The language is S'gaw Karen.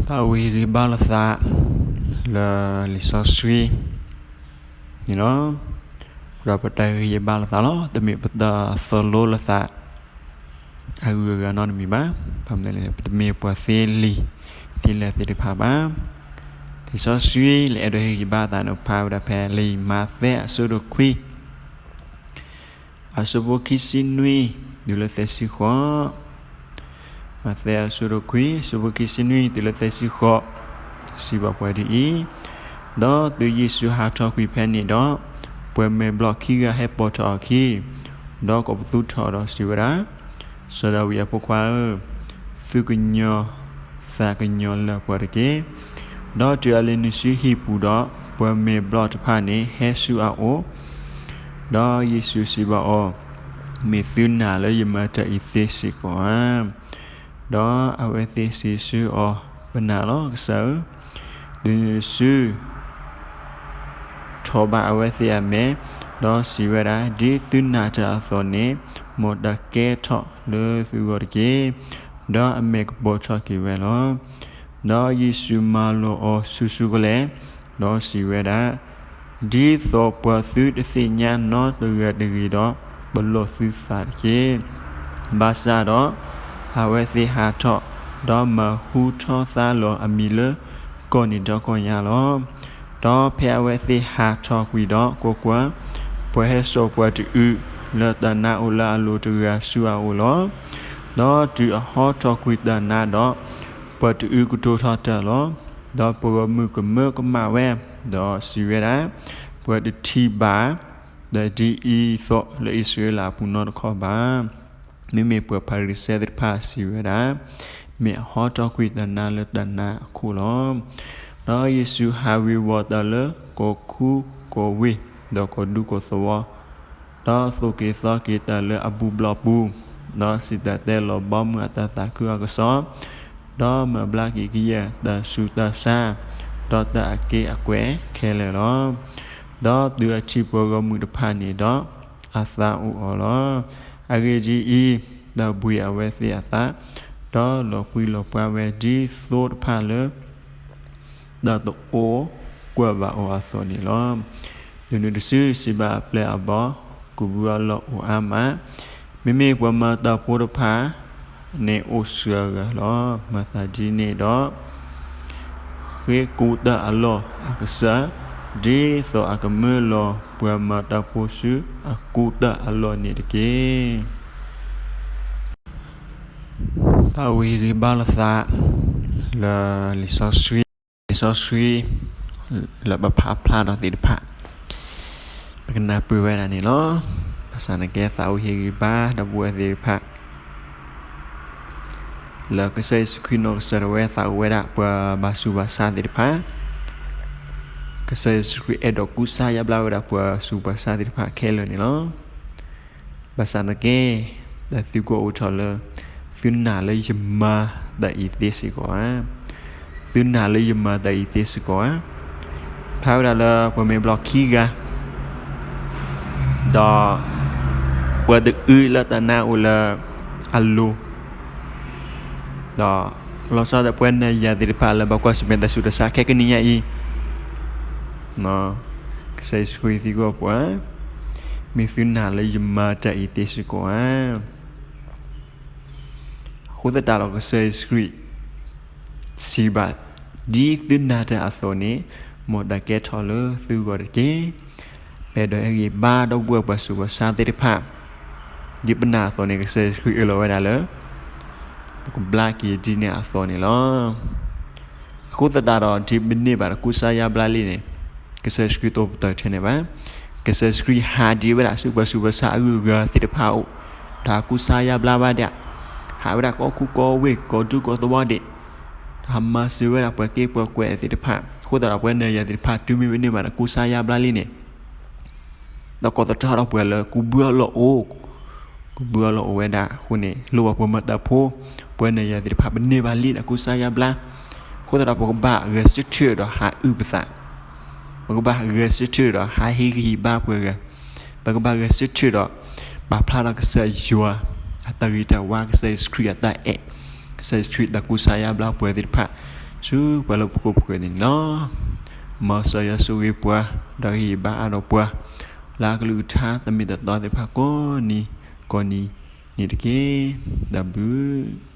သးဝံၣ်ဂံၢ်ဘါလိာ်သးလၢလံာ်စီဆှံန့ၣ်လီၤ. ဒီးပတၢ်ဂံၢ်ဘါလိာ်သးလီၤ, တမ့ၢ်ပတၢ်သိၣ်လိလိာ်သးအဂုၤအဂၤနီတမံၤဘၣ်. ဘၣ်မနုၤလဲၣ်, ပတမ့ၢ်ပှၤသ့လံာ်သ့လဲၢ်သ့ၣ်တဖၣ်ဘၣ်. လံာ်စီဆှံလၢအဲၣ်ဒိးဟ့ၣ်ဂံၢ်ဘါသးန့ၣ် ဖးဝဲဒၣ်ဖဲလံာ်မးသဲအဆၢဒိၣ်ခွံ အဆၢဖိခံဆံနွံ တုၤလၢသၢဆံဃိး. မးသဲအဆၢဒိၣ်ခွံ အဆၢဖိခံဆံနွံ တုၤလၢသၢဆံဃိး, စံးဘၣ်ပှၤဒ်အံၤ, ဒီးတုၤယ့ၣ်ၡူးဟးထီၣ်ကွံာ်ဖဲန့ၣ်ဒီး, ပှၤမဲာ်ဘျီၣ်ခံဂၤဟဲပိာ်ထီၣ်အီၤအခံ, ဒီးကိးပသူထီၣ်ဒီးစံးဝဲဒၣ်, စီၤဒၤဝံးအဖိခွါဧၢ, သူၣ်ကညီၤသးကညီၤလၢပှၤတက့ၢ်. ဒီးတုၤအလံာ်နွံဆံဟံၣ်ပူၤဒီး, ပှၤမဲာ်ဘျီၣ်တဖၣ်န့ၣ်ဟဲဆူအအိၣ်, ဒီးယ့ၣ်ၡူးစံးဘၣ်အီၤ, မ့ၢ်သုနာ်လၢယမၤတၢ်အံၤသ့စ့ၢ်ကီးဧါ. ဒီးအဝဲသ့ၣ်စံးဆၢအီၤ, ပနာ်လီၤကစၢ်ဧၢ. တုၤနုၤတစု ထိးဘၣ်အဝဲသ့ၣ်အမဲာ်, ဒီးစံးဝဲဒၣ်, ဒ်သုနာ်တၢ်အသိးန့ၣ်, မ်တၢ်ကဲထီၣ်လၢသုဂီၢ်တက့ၢ်. ဒီးအမဲာ်ကပိာ်ထီၣ်က့ၤဝဲလီၤ. ဒီးယ့ၣ်ၡူးမၤလိာ်အီၤဆူၣ်ဆူၣ်ကလဲာ်, ဒီးစံးဝဲဒၣ်, ဒ်သိးပှၤသုတသ့ၣ်ညါနီတဂၤတဂ့ၤဒီး, ပလီၢ်သုသးတက့ၢ်. ဘၣ်ဆၣ်ဒီး, အဝဲသ့ၣ်ဟးထီၣ်, ဒီးမၤဟူထီၣ်သါလီၤအမံၤလၢကီၢ်နံၤဒီကီၢ်ညါလီၤ. ဒီးဖဲအဝဲသ့ၣ်ဟးထီၣ်ကွံာ်ဒီး, ကွၢ်ကွၢ်, ပှၤဟဲစိာ်ပှၤတအုၣ်လၢတၢ်နါအိၣ်လၢအလိၤတဂၤဆူအအိၣ်လီၤ. ဒီးတုၤအဟီထီၣ်ကွံာ်တၢ်နါဒီး, ပှၤတအုၣ်ကတိၤထီၣ်တၢ်လီၤ. ဒီးပဂီၢ်မုၢ်ကမၢကမၣ်ဝဲ, ဒီးစံးဝဲဒၣ်, ပှၤတထံၣ်ဘၣ်တၢ်ဒ်အံၤအသိးလၢအံၣ်စရ့လးအပူၤနီတခီဘၣ်. မ့မ့ၢ်ပှၤဖၤရံၤၡဲသ့ၣ်တဖၣ်စံးဝဲဒၣ်, မ့ၢ်အဟီထီၣ်ကွံာ်တၢ်နါလၢတၢ်နါအခိၣ်လီၤ. ဒီးယ့ၣ်ၡူးဟးဝ့ၤဝီၤတၢ်လၢကိးခူကိးဝ့ၢ်, ဒီးကိးဒူကိးသဝီ, ဒီးသိၣ်က့ၤသီက့ၤတၢ်လၢအဘူၣ်ဘျီၣ်ပူၤ, ဒီးစံၣ်တဲၤတဲလီၤဘီမုၢ်အတၢ်သးခုအကစီၣ်, ဒီးမၤဘျါက့ၤကယဲၢ်တၢ်ဆူးတၢ်ဆါ, ဒီးတၢ်အက့အခၢၣ်ခဲလၢာ်လီၤ. ဒီးတုၤအထံၣ်ပှၤဂီၢ်မုၢ်တဖၣ်န့ၣ်ဒီး, အသးအိၣ်အီၤလီၤ. အဂ့ၢ်ဒ်အံၤ, တၢ်ဘှံးအဝဲသ့ၣ်အသး, ဒီးလီၤပှံၤလီၤပှါဝဲဒ်သိတဖၣ်လၢ တၢ်တအိၣ်ကွၢ်ဘၣ်အီၤအသိးန့ၣ်လီၤ. တုၤနုၤတစုစံးဘၣ်အပျဲၢ်အဘီၣ်, ကူးဘုအလီၢ်အိၣ်အါမး, မ့မ့ၢ်ပှၤမၤတၢ်ဖိတဖၣ်န့ၣ်အိၣ်စှၤဂၤလီၤ. မၤသးဒ်န့ၣ်ဒီး, ဃ့ကူးတၢ်အလီၢ်အကစၢ်, ဒ်သိးအကမၢလီၤပှၤမၤတၢ်ဖိဆူအကူးတၢ်အလီၢ်န့ၣ်တက့ၢ်. သးဝံၣ်ဂံၢ်ဘါလိာ်သးလၢလံာ်စီဆှံ, လံာ်စီဆှံလၢပဖးဖျါထီၣ်သ့ၣ်တဖၣ်, ပကနၢ်ပၢၢ်ဝဲဒၣ်န့ၣ်လီၤ. ဘၣ်ဆၣ်သနာ်က့ သးဝံၣ်ဂံၢ်ဘါဒီပုၢ်ဝဲၢ်သ့ၣ်တဖၣ် လၢကစၢ်ယ့ၣ်ၡူးခရံာ်နီၢ်ကစၢ်ဒၣ်ဝဲသးအိၣ်ဝဲဒၣ်ပှၤဘၣ်ဆူးဘၣ်ဆါသ့ၣ်တဖၣ်, ကစၢ်ယ့ၣ်ၡူးခရံာ်အဲၣ်ဒိးကူစါယါဘျါဝဲဒၣ်ပှၤဆူးပှၤဆါသ့ၣ်တဖၣ်ခဲလၢာ်န့ၣ်လီၤ. ဘၣ်ဆၣ်သနာ်က့ တၢ်သံကွၢ်အိၣ်ထီၣ်လၢ သုနာ်လၢယမၤတၢ်အံၤသ့စ့ၢ်ကီးဧါ. သုနာ်လၢယမၤတၢ်အံၤသ့စ့ၢ်ကီးဧါ. ဖျါဝဲဒၣ်လၢပှၤမဲာ်ဘျီၣ်ခံဂၤ ဒီး ပှၤတအုၣ်လၢတၢ်နါအိၣ်လၢအလိၤ, ဒီး လီၤဆီဒၣ်တၢ်ပှၤနၢ်ယၤသ့ၣ်တဖၣ်လၢဘၣ်ကွၢ်ဆၢၣ်မဲာ်တၢ်ဆူးတၢ်ဆါခဲကနံၣ်ညါအံၤ, ကစၢ်ယ့ၣ်ၡူးခရံာ်သံကွၢ်ပှၤ, မ့ၢ်သုနာ်လၢယမၤတၢ်အံၤသ့စ့ၢ်ကီးဧါ. အဃိသတးဒီးကစၢ်ယ့ၣ်ၡူးခရံာ် စံးဘၣ်, ဒ်သုနာ်တၢ်အသိးန့ၣ်, မ်တၢ်ကဲထီၣ်လၢသုဂီၢ်တက့ၢ်. ပအဲၣ်ဒိးဟ့ၣ်ဂံၢ်ဘါဒီပုၢ်ဝဲၢ်ပှၤဆူးပှၤဆါသ့ၣ်တဖၣ်, ဒ်ပနာ်အသိးန့ၣ် ကစၢ်ယ့ၣ်ၡူးခရံာ်အၢၣ်လီၤဝဲဒၣ်လၢ ပကဘျါက့ၤဒ်န့ၣ်အသိးန့ၣ်လီၤ. အဃိသတးဒီး ဒ်ပန့ၢ်ဘၣ်တၢ်ကူစါယါဘျါလံန့ၣ်, ကစၢ်ယ့ၣ်ၡူးခရံာ်တအိၣ်ပတၢၢ်ထဲန့ၣ်ဘၣ်. ကစၢ်ယ့ၣ်ၡူးခရံာ်ဟးဒံးဝဲဒၣ်ဆူပှၤဆူးပှၤဆါအဂုၤအဂၤသ့ၣ်တဖၣ်အအိၣ်, ဒီးဟးကူစါယါဘျါဘၣ်ဒၣ်, ဟးဝဲဒၣ်ကိးခူကိးဝ့ၢ် ကိးဒူကိးသဝီဒံး, ဒီးဟးမၤစၢၤဝဲဒၣ်ပှၤက့ပှၤကွဲးသ့ၣ်တဖၣ်. အဃိသတးဒီး ပှၤနၢ်ယၤသ့ၣ်တဖၣ် တုၤမ့ၢ်ပန့ၢ်ဘၣ်တၢ်ကူစါယါဘျါလံန့ၣ် ဒီးကိးသတြီဒီးပှၤလၢကူးဘုအလီၢ်အိၣ်, ကူးဘုအလီၢ်အိၣ်ဝဲဒၣ်အဃိန့ၣ်, လိၣ်ဘၣ်ပှၤမၤတၢ်ဖိ, ပှၤနၢ်ယၤသ့ၣ်တဖၣ် ပန့ၢ်ဘၣ်လံတၢ်ကူစါယါဘျါ. အဃိသတးဒီး ပကဘၣ်ဂဲၤဆၢထၢၣ်ဒီးဟးအုၣ်ပသး, ပကဘၣ်ဂဲၤဆၢထၢၣ်ဒီးဟးဟ့ၣ်ဂံၢ်ဟ့ၣ်ဘါပှၤဂၤ, ပကဘၣ်ဂဲၤဆၢထၢၣ်ဒီး ပာ်ဖျါထီၣ်ကစၢ်ယွၤအတၢ်ဂ့ၤတၢ်ဝါ, ကစၢ်ယ့ၣ်ၡူးခရံာ်အတၢ်အဲၣ်, ကစၢ်ယ့ၣ်ၡူးခရံာ်တၢ်ကူစါယါဘျါပှၤသ့ၣ်တဖၣ်, ဆူပှၤလၢပခိၣ်ပဃၢၤန့ၣ်လီၤ. မ်ကစၢ်ယွၤဆိၣ်ဂ့ၤပှၤ, ဒီးဟ့ၣ်ဘါအါထီၣ်ပှၤ, လၢအကလုၢ်ကထါတမ့ၢ်တတီသ့ၣ်တဖၣ်ကိးနံၤကိးနံၤန့ၣ်တက့ၢ်. တၢ်ဘျုး